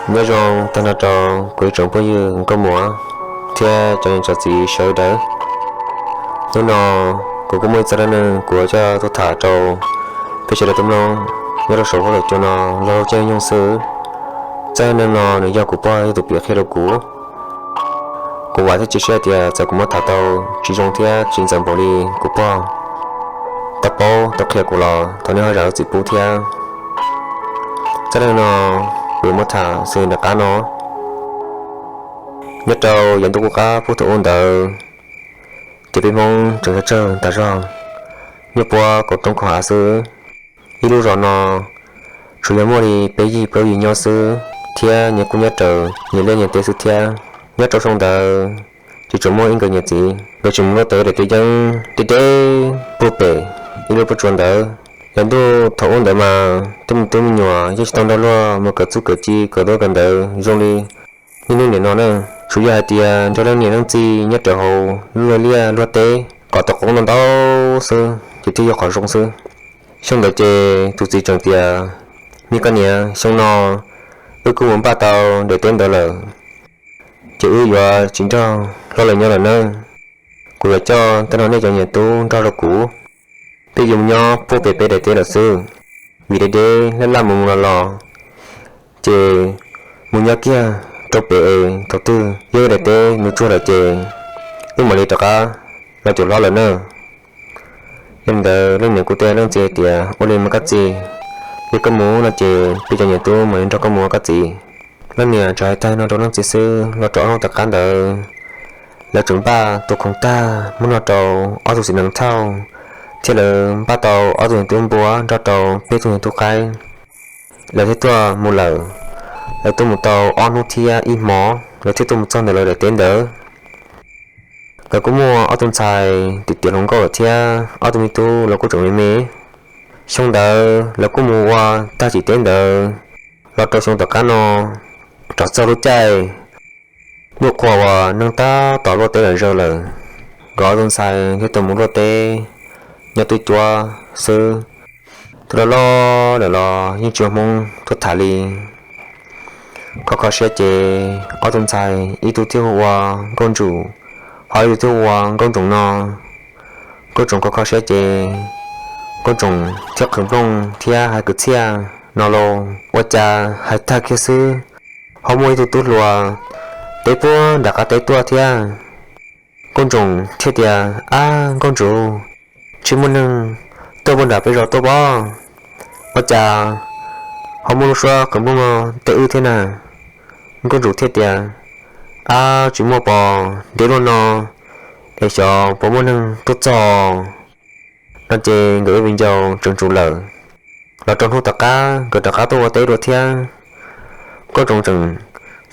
Nyob zoo tag nrho rau kuv ib tsoom phooj ywg nkauj muam thiab cov niam cov txiv sawv daws. Hnub no kuv kuj muaj ib txoj dab neeg kuv yuav coj tuaj tham rau peb sawv daws tau mloog nyob rau saum huab saum cua no lub caij nyoog xwb. Txoj dab neeg no nws yog kuv pog ib tug piav qhia rau kuv. Kuv vam thiab cia siab tias txawm kuv muab tham tau tsis zoo thiab tsis ntxaws npaum li kuv pog tau paub tau qhia kuv los thov nej ho zam lub txim pub thiab. Txoj dab neeg no kuv yuav muab tham xws li nram qab no. Nyob rau yav ntuj qub qab puag thaum ub ntawd, ces peb Hmoob tseem tsawg tsawg tas zog, nyob puab kaum roob kaum hav xwb. Ib lub zos no tsuas yog muaj li peb yim plaub yim nyob xwb thiab nyias kuj nyob raws nyias liaj nyias teb xwb thiab. Nyob rau xyoo ntawd ces tsuas muaj ib nkawd niam txiv nkawd tseem mus luaj teb daim teb yeeb deb deb puag pem ib lub pob tsuas ntawd. Yav ntuj thaum ub ntawd mas tej me tub me nyuam yeej tsis tau nrog luag mus kawm txuj kawm ci kawm ntaub kawm ntawv zoo li niaj hnub nim no na. Tsuas yog hais tias nrog leej niam leej txiv nyob rau hauv lub luag liaj luag teb kom tau qoob ntau ntau xwb ces thiaj yog qhov zoo xwb. Xyoo ntawd ces tus txiv tseem tias, me koj niam, xyoo no wb kuj mus npaj tau daim teb ntawd lawm, ces wb yuav tsis nrog hlob lawv nyob lawm nawb. Kuv yuav coj tag nrho nej cov niam tub nrog rau kuv, peb yuav mus nyob puag pem peb daim teb lawm xwb. Vim deb deb laj laj mus mus los los, ces mus nyob kiag rau pem es thaum twg yog wb daim teb mus tsuag lawm ces wb mam li rov qab los cuag hlob lawm na. Yog li ntawd leej niam kuj teb leej txiv hais tias, ua li mas koj txiv, yog koj mus no ces peb cov niam tub mam li nrog koj mus koj txiv. Leej niam tsuas hais tag no rau leej txiv xwb los rau ob hnub tom qab ntawd lawv tseem npaj tua khoom tag muab noj rau ob tug txiv nees thauj, thiab lawv npaj tau ob tug niag tub npua nrog rau peb tug niag tub qaib. Lawv thiaj tuaj mus lawm. Lawv tuaj mus tau ob hnub thiab ib hmos lawv thiaj tuaj mus txog ntawm lawv daim teb ntawd. Lawv kuj muaj ob tug ntxhais tiav tiav hluas nkauj lawm thiab ob tug me tub los kuj tseem me me. Xyoo ntawd lawv kuj mus ua tag tsim teb ntawd los rau xyoo tom qab no, rov txog lub caij muaj qhua uas neeg tab tom luaj teb lawm zaws lawm, nkawd ob tug ntxhais thiaj tau mus luaj teb nyob twj cuab xwb. Twb loj loj lawm los yeej tsis muaj Hmoob tuaj tham li. Kho kho siab ces ob tug ntxhais ib tug thiaj hu ua Nkauj Ntsum, ho ib tug thiaj hu ua Nkauj Ntsoom no. Nkauj Ntsoom kho kho siab ces Nkauj Ntsoom thiaj qhwv nplooj thiab hais kwv txhiaj no los ua cas hais tag kiag xwb ho muaj ib tug tub hluas teb puag nram qab teb tuaj thiab. Nkauj Ntsoom thiaj tias, ab Nkauj Ntsum, tsis muaj neeg tuaj puag nram peb zos tuaj pob, ua cas ho muaj lub suab qhwv nplooj no teb wb thiab na? Nkauj Ntsum thiaj tias, ab tsis muaj pom deb luaj no es xyov puas muaj neeg tuaj txog no. Ces nkawd ib viv ncaus tseem tsum lawm. Los rau hnub tom qab nkawd rov qab tuaj ua teb dua thiab. Nkauj Ntsoom tseem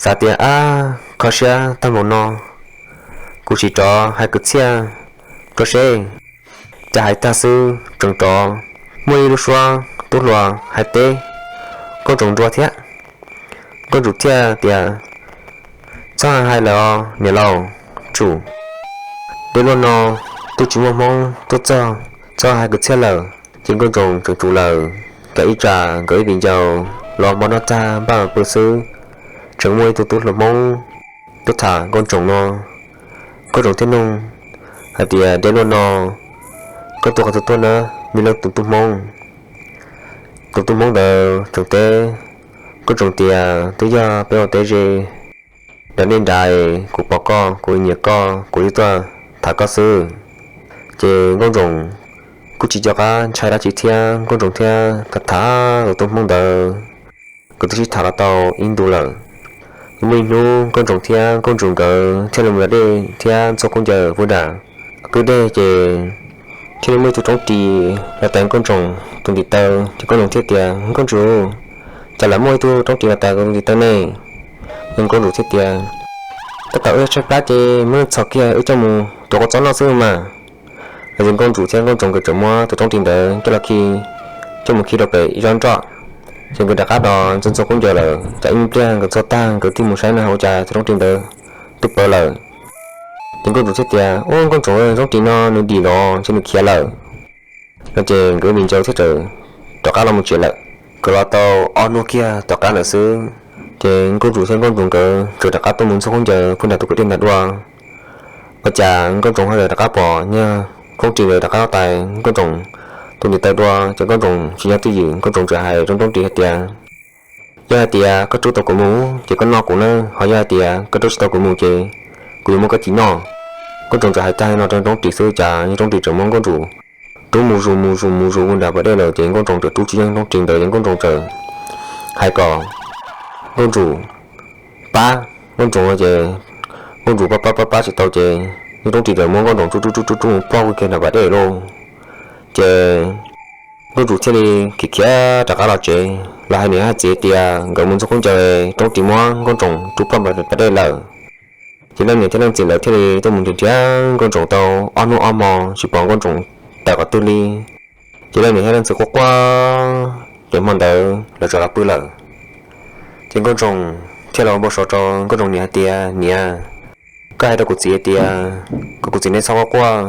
xav tias, ab kho siab tag npaum no, kuv sim rov hais kwv txhiaj rau seb. Cas hais tag xwb tseem rov muaj ib lub suab tub hluas hais teb Nkauj Ntsoom dua thiab. Nkauj Ntsum thiaj tias, txhob hais lawm os niam laus Ntsum, deb luaj no twb tsis muaj Hmoob tuaj txog, txhob hais kwv txhiaj lawm. Ces Nkauj Ntsum tseem tsum lawm. Ces ib tsam nkawd ib viv ncaus los ua npoj noj tag npaj pw xwb, tseem muaj ib tug tub hluas Hmoob tuaj tham Nkauj Ntsum no. Nkauj Ntsum thiaj nug hais tias, deb luaj no koj tuaj qhov twg tuaj na, me leej twg tus tub Hmoob? Tus tub Hmoob ntawd tseem teb Nkauj Ntsum tias, twb yog peb ua teb ze nram nej nrad, kuv pom koj kuv nyiam koj kuv thiaj tuaj tham koj xwb. Ces Nkauj Ntsum kuj tsis nco qab ntshai dab tsi thiab, Nkauj Ntsum thiaj tham tham tus tub Hmoob ntawd. Nkawd twb sib tham los tau ib ntus lawm. Muaj ib hnub Nkauj Ntsum thiab Nkauj Ntsum nkawd thiaj li mus da dej thiab ntxuag khaub ncaws puag nram kwj dej ces thiaj li muaj ib tug roob ris los tais Nkauj Ntsum tus ntiv taw. Ces Nkauj Ntsum thiaj tias, Nkauj Ntsum, cas lam muaj ib tug roob ris los tais kuv tus ntiv taw ne? Ces Nkauj Ntsum thiaj tias, tab tom wb tshaib plab ces muab txhom kiag wb coj mus tuav kua txob noj xwb mas. Los ces Nkauj Ntsum thiab Nkauj Ntsum nkawd tseem muab tus roob ris ntawd coj los khi, coj mus khi rau pem ib zab nroj. Ces nkawd rov qab los ntxuag ntxuag khaub ncaws lawm, cas ib me pliag nkawd ntxuag tag nkawd thiaj mus saib na ua cas tus roob ris ntawd twb ploj lawm. Ces Nkauj Ntsum thiaj tias, ub Nkauj Ntsum, roob ris no nws dim los ces nws khiav lawm. No ces nkawd ib viv ncaus thiaj rov qab los mus tsev lawm. Nkawd los tau ob hnub kiag tom qab ntawd xwb, Ces Nkauj Ntsuv thiab Nkauj Ntsuv nkawd txawm rov qab tuaj mus ntxuag khaub ncaws pw nram tus kwj dej ntawd dua. Ua cas Nkauj Ntsuv ho txawm rov qab pom niag roob ris ntawd rov qab los tais Nkauj Ntsuv tus ntiv taw dua, ces Nkauj Ntsuv tsis nyob twj ywm, Nkauj Ntsuv txawm hais rau roob ris hais tias, yog hais tias koj rub tau kuv mus ces koj noj kuv na, ho yog hais tias koj rub tsis tau kuv mus ces kuv yuav muab koj cim noj. Nkauj Ntsuv txawm hais tag no rau roob ris xwb, cas niag roob ris txawm muab Nkauj Ntsuv rub mus zus mus zus mus zus nram pas dej lawm, ces Nkauj Ntsuv txawm rub tsis yeej roob ris ntawd, ces Nkauj Ntsuv txawm hais kom Nkauj Ntsuv pab Nkauj Ntsuv, ces Nkauj Ntsuv pab pab pab pab tsis tau, ces niag roob ris txawm muab Nkauj Ntsuv rub rub rub rub mus ploj kiag nram pas dej lauj. Ces Nkauj Ntsuv thiaj li khiav khiav rov qab los tsev los hais niam hais txiv tias nkawd mus ntxuag khaub ncaws, roob ris muab Nkauj Ntsuv rub ploj nram pas dej lawm. Ces leej niam thiab leej txiv lawv thiaj li tuaj mus nrhiav nrhiav Nkauj Ntsuv tau ob hnub ob hmo tsis pom Nkauj Ntsuv tawm qhov twg li. Ces leej niam thiab leej txiv quaj quaj, ces hmo ntawd lawv txawm los pw lawm. Ces Nkauj Ntsuv thiaj los npau suav rau Nkauj Ntsuv niam hais tias, niam, koj hais rau kuv txiv hais tias kom kuv txiv neb txhob quaj quaj,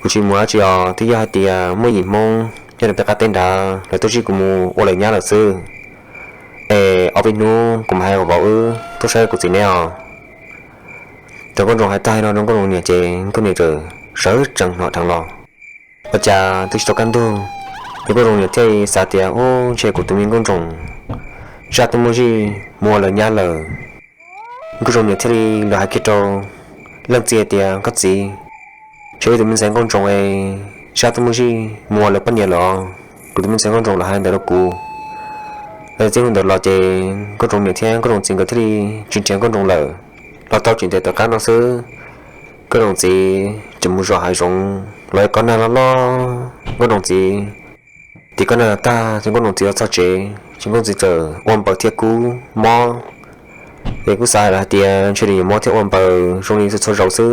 kuv tsis mus dab tsi os, twb yog hais tias muaj yim Hmoob nyob rau peb qab teb nrad lawv tuaj zij kuv mus ua lawv nyab lawm xwb. Es ob peb hnub kuv mam hais vauv wb tuaj saib kuv txiv neb os. Thaum Nkauj Ntsuv hais tag no rau Nkauj Ntsuv niam ces Nkauj Ntsuv niam txawm sawv tsees hnov dheev los. Ua cas twb tsis tau kaj ntug, ces Nkauj Ntsuv niam thiaj xav tias, ub, ntshe kuv tus me Nkauj Ntsuv zaj tuaj muaj zij mus ua lawv nyab lawm. Nkauj Ntsuv niam thiaj li los hais kiag rau leej txiv hais tias, koj txiv, ntshe wb tus me ntxhais Nkauj Ntsuv es zaj tuaj muaj zij mus ua lawv poj niam lawm os. Kuv tus me ntxhais Nkauj Ntsuv los hais ntawd rau kuv. Txij hnub ntawd los ces Nkauj Ntsuv niam thiab Nkauj Ntsuv txiv nkawd thiaj li tsis nrhiav Nkauj Ntsuv lawm. Los tau tsis ntev tom qab no xwb, Nkauj Ntsuv txiv tseem mus zov hav zoov los ib kob nag loj loj. Nkauj Ntsuv txiv tiv kob nag los tag ces Nkauj Ntsuv txiv los txog tsev ces Nkauj Ntsuv txiv txawm ua npaws thiab kub mob. Ces kuj xav hais tias ntshe nws yuav mob thiab ua npaws zoo li txhua txhua zaus xwb,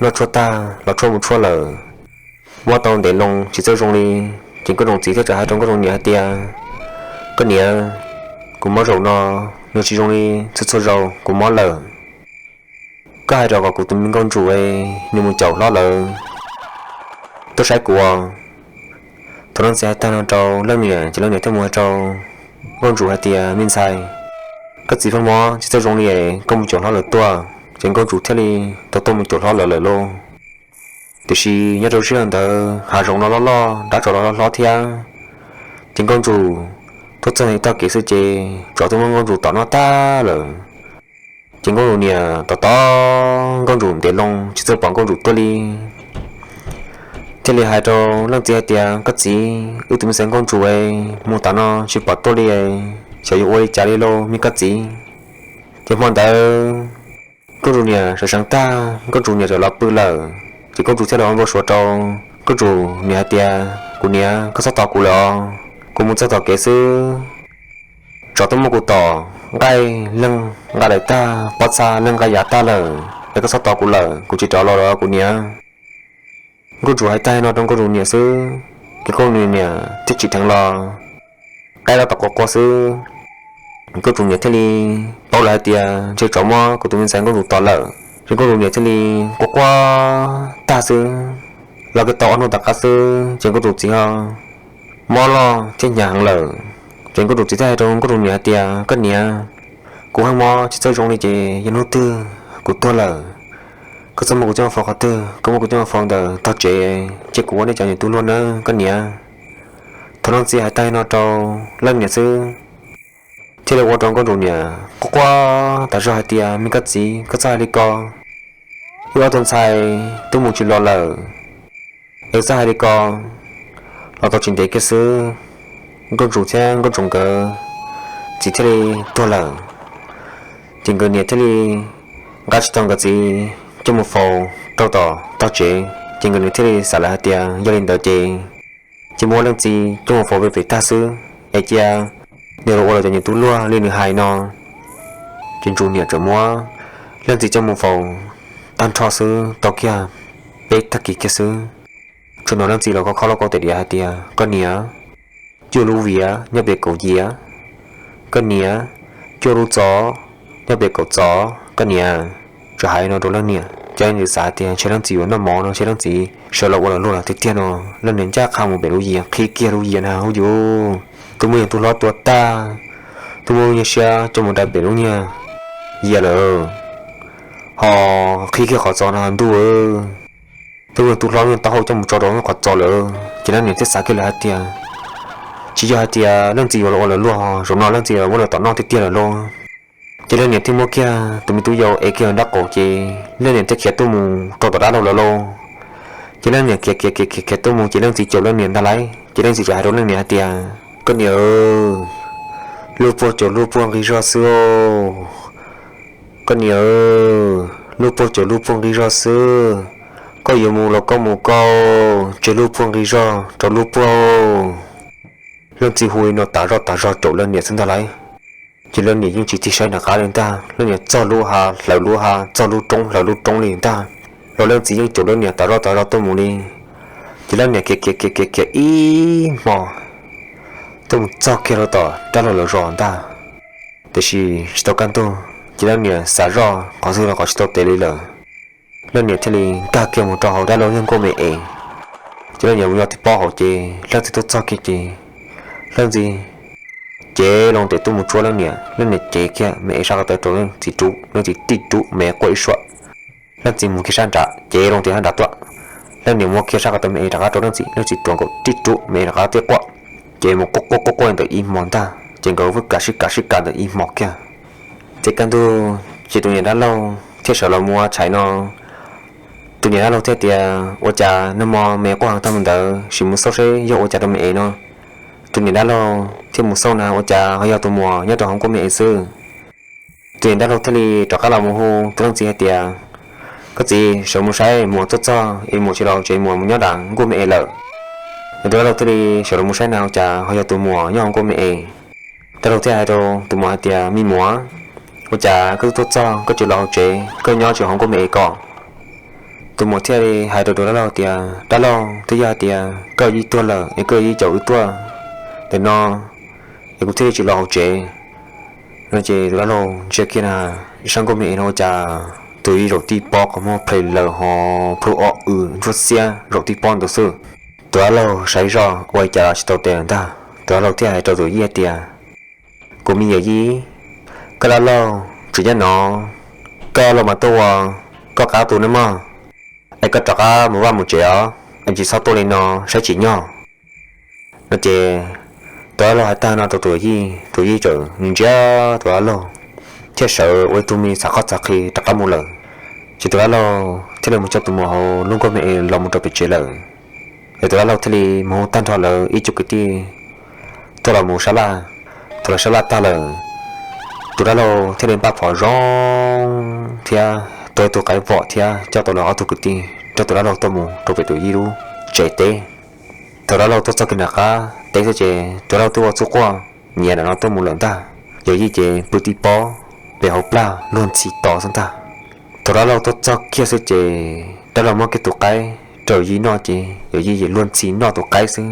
noj tshuaj tag los tshuaj mus tshuaj lawm, mob tau ntev loo tsis txawj zoo li. Ces Nkauj Ntsuv txiv thiaj txawm hais rau Nkauj Ntsuv niam hais tias, koj niam, kuv mob zaum no nws tsis zoo li txhua txhua zaus kuv mob lawm. Koj hais rau kom kuv tus me Nkauj Ntsuv nws mus caum hlob lawv tuaj saib kuv. Thaum leej txiv hais tag no rau leej niam ces leej niam thiaj mus hais rau Nkauj Ntsuv hais tias, me ntxhais, koj txiv pheej mob tsis txawj zoo li, koj mus caum hlob lawv tuaj. Ces Nkauj Ntsuv thiaj li tau tuaj mus caum hlob lawv lawm lauj. Tiam sis nyob rau sij hawm ntawd hav zoov no loj loj, nrab tsov los loj hlob thiab. Ces Nkauj Ntsuv tuaj txog ib tog kev xwb ces tsov tuaj muab Nkauj Ntsuv tom noj tag lawm. Ces Nkauj Ntsuv niam tos tos Nkauj Ntsuv ntev loo tsis txawj pom Nkauj Ntsuv tuaj li. Thiaj li hais rau leej txiv hais tias, koj txiv, wb tus me ntxhais Nkauj Ntsuv mus tas no tsis pom tuaj li, xyov yuav ua li cas li lauj me koj txiv. Ces hmo ntawd Nkauj Ntsuv niam sawv seev tag, Nkauj Ntsuv niam txawm los pw lawm. Ces Nkauj Ntsuv thiaj los ua npau suav rau Nkauj Ntsuv niam hais tias, kuv niam, koj txhob tos kuv lawm os, kuv mus txog tom kev xwb tsov tuaj muab kuv tom, nqaij leej nqa daim tag, pob txha leej nqa yav tag lawm es koj txhob tos kuv lawm, kuv tsis rov los lawm kuv niam. Nkauj Ntsuv hais tag no rau Nkauj Ntsuv niam xwb, ces Nkauj Ntsuv niam thiaj tsim dheev los, qaib los tom quas qua xwb. Nkauj Ntsuv niam thiaj li paub lawm hais tias ntshe tsov muab kuv tus me ntxhais Nkauj Ntsuv tom lawm. Ces Nkauj Ntsuv niam thiaj li quaj quaj tag xwb. Los kiag tau ob hnub tom qab xwb ces Nkauj Ntsuv txiv ho mob loj thiab hnyav heev lawm. Ces Nkauj Ntsuv txiv thiaj hais rau Nkauj Ntsuv niam hais tias, koj niam, kuv pheej mob tsis txawj zoo li ces yog hnub twg kuv tuag lawm, koj txhob muab kuv coj mus faus qhov twg, koj muab kuv coj mus faus ntawm tog tsev, cia kuv ua nej cov niam tub luag nawb koj niam. Thaum leej txiv hais tag no rau leej niam xwb, thiaj li ua rau Nkauj Ntsuv niam quaj quaj tas zog hais tias, me koj txiv, koj txhob hais li ko, wb ob tug ntxhais twb mus tsis los lawm, es txhob hais li ko. Los tau tsis ntev kiag xwb, Nkauj Ntsuv thiab Nkauj Ntsuv nkawd txiv thiaj li tuag lawm. Ces nkawd niam thiaj li nqa tsis tau nkawd txiv coj mus faus rau tom tog tsev, ces nkawd niam thiaj li xav lawm hais tias yog li ntawd ces cia muab leej txiv coj mus faus pem pem tag xwb, es cia nws los ua lawv cov niam tub luag li nws hais no. Ces Ntsuv niam txawm muab leej txiv coj mus faus tag nrho xwb tau kiag peb tag kis kiag xwb, tsuas hnov leej txiv los kho kho lauj kaub tes diav hais tias, koj niam, cuaj lub viav nyob pem kaum yiav, koj niam, cuaj lub txov nyob pem kaum txov koj niam. Txawm hais no rau leej niam ces leej niam xav tias ntshe leej txiv yuav noj mov no, ntshe leej txiv sawv los ua lawv luag lawm tiag tiag no. Leej niam ncaj qha mus pem lub yiav qhib kiag lub yiav na, huj yus, twb muaj yus tus hlob tua tag, twb muab nyuag siab coj mus dai pem lub niag yias lawm, ho qhib kiag qhov txos no ntuj, twb muab tub hlob niag taub hau coj mus tso rau qhov txos lawm. Ces leej niam thiaj xav kiag lawm hais tias, tsis yog hais tias leej txiv yuav los ua lawv luag, zaum no leej txiv yuav muab lawv tom noj tiag tiag lawm lauj. Ces leej niam thiaj muab kiag tus me tub yau ev kiag nraub qaum, ces leej niam thiaj khiav tuaj mus rau tom dab laug lawv lauj. Ces leej niam khiav khiav khiav khiav khiav tuaj mus, ces leej txiv caum leej niam ntag lauj. Ces leej txiv txawm hais rau leej niam hais tias, koj niam, lub puag caum lub puag nqi zog xwb. Koj niam, lub puag caum lub puag nqi zog xwb. Koj yuav mus los koj mus koj, tseg lub puag nqi zog rau lub puag. Leej txiv hu li no tas zog tas zog caum leej niam xwb ntag lauj. Ces leej niam yeej tsis tig saib nram qab li ntag, leej niam txog lub hav hlawv lub hav, txog lub roob hlawv lub roob li ntag, los leej txiv yeej caum leej niam tas zog tas zog tuaj mus li. Ces leej niam khiav khiav khiav khiav khiav ib hmo tuaj mus txog kiag rau tom dab laug lawv zos ntag. Tiam sis tsis tau kaj ntug, ces leej niam xav zoj qhov twg los qhov tsis tau tes li lawm. Leej niam thiaj li nkag kiag mus rau hauv dab laug niag nkuaj me es, ces leej niam mus yog tib pob hauv ces leej txiv tuaj txog kiag ces leej txiv cev loo tes tuaj mus tsuab leej niam, leej niam cev kiag me es sab ko taw rau leej txiv rub, leej txiv tib rub me quaj ib suab. Leej txiv mus kiag sab nrad, cev loo tes sab nrad tuaj, leej niam muab kiag sab ko taw me es rov qab rau leej txiv, leej txiv tuav nkaus tib rub me es rov qab tib quaj. Ces mus quaj quaj quaj quaj ntawm ib hmo ntag, ces nkawd wb kav sib kav sib kav ntawm ib hmo kiag. Ces kaj ntug ces tus niam dab laug thiaj sawv los mus ua tshais no. Tus niam dab laug thiaj tias, ua cas nag hmo me quaj heev tag mus ntawd, sim mus xauj seb yog ua cas rau me es no. Tus niam dab laug thiaj mus xauj na, ua cas ho yog tus muam nyob rau hauv nkuaj me es xwb. Tus niam dab laug thiaj li rov qab los mus hu tus leej txiv hais tias, koj txiv, sawv mus saib, muam tuaj txog es muam tsis los tsev, muam mus nyob nram nkuaj me es lawm. Tus dab laug thiaj li sawv los mus saib na, ua cas ho yog tus muam nyob hauv nkuaj me es. Dab laug thiaj hais rau tus muam hais tias, me muam, ua cas koj twb tuaj txog koj tsis los hauv tsev, koj nyob tsev hauv nkuaj me es ko? Tus muam thiaj li hais rau tus dab laug tias, dab laug, twb yog hais tias koj yij tuag lawm es koj yij caum wb tuaj ntawm no es kuv thiaj li tsis los hauv tsev no. Ces tus dab laug ntsia kiag na, sab nkuaj me es no ua cas tus yij zaum tib pob qhov muag plhws lawm ho plhu o w ntsuab xiab zaum tib pob ntawd xwb. Tus dab laug saib zoj ua li cas los tsis tau tes lawm ntag, tus dab laug thiaj hais rau tus yij tias, kuv me yawm yij, koj dab laug tseem nyob no, koj los mas tuaj ua koj qab tus nawb mog, es koj rov qab mus vaj mus tsev os, es tsis txhob tuaj li no saib tsis nyob no. Ces tus dab laug hais tag no rau tus yij, tus yij txawm ntsia tus dab laug thiaj sawv ua ib tug me txhav qoj txhav qhi rov qab mus lawm. Ces tus dab laug thiaj li mus coj tus muam hauv lub nkuaj me es los mus rau pem tsev lawm. Es tus dab laug thiaj li mus hu tag nrho lawv ib co kwv tij tuaj los mus sab laj. Thaum lawv sab laj tag lawm, tus dab laug thiaj li npaj phom zoo thiab tua ib tug qaib vom thiab coj tau lawv ob tug kwv tij nrog tus dab laug tuaj mus rau pem tus yij lub tsev teb. Thaum dab laug tuaj txog kiag nram qab teb xwb ces tus dab laug twb ua txuj quaj nyiav nram no tuaj mus lawm ntag. Yawm yij ces pw tib pob pem hauv plag luag ntxhi to xwb ntag. Thaum dab laug tuaj txog kiag xwb ces dab laug muab kiag tus qaib rau yawm yij noj ces yawm yij ces luag ntxhi noj tus qaib xwb.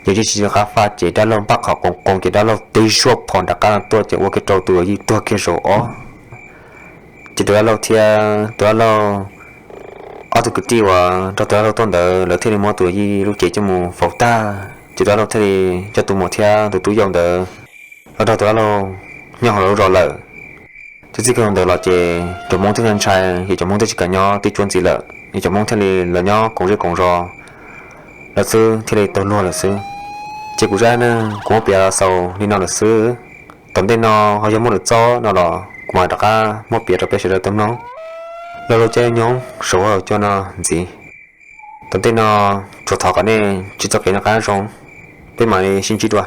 Yawm yij tsis nco qab faj ces dab laug npaj qhov qoos qoos ces dab laug tib zuaj phom nram qab no tuaj ces ua kiag rau tus yawm yij tuag kiag zaum ob. Ces tus dab laug thiab tus dab laug ob tug kwv tij uas nrog tus dab laug tuaj ntawd lawv thiaj li muab tus yawm yij lub cev coj mus faus tag ces tus dab laug thiaj li coj tus muam thiab tus tub yau ntawd los nrog tus dab laug nyob hauv lub zos lawm. Txij txij kiag ntawd los ces cov Hmoob thiaj ntshai, ces cov Hmoob thiaj tsis kam nyob teb tsuab ntxiv lawm, es cov Hmoob thiaj li los nyob koom zej koom zos lawm xwb thiaj li tau luag lawm xwb. Ces kuv zaj neeg kuv muab piav los xaus li no lawm xwb. Tom ntej no ho yog muaj lwm txoj no los kuv mam rov qab muab piav rau peb sawv daws tau mloog. Lo lus caij nyoog saum huab saum cua no ntxiv. Tom ntej no tsuas thov kom nej tsis txoj kev noj qab zoo, peb mam li sib ntsib dua.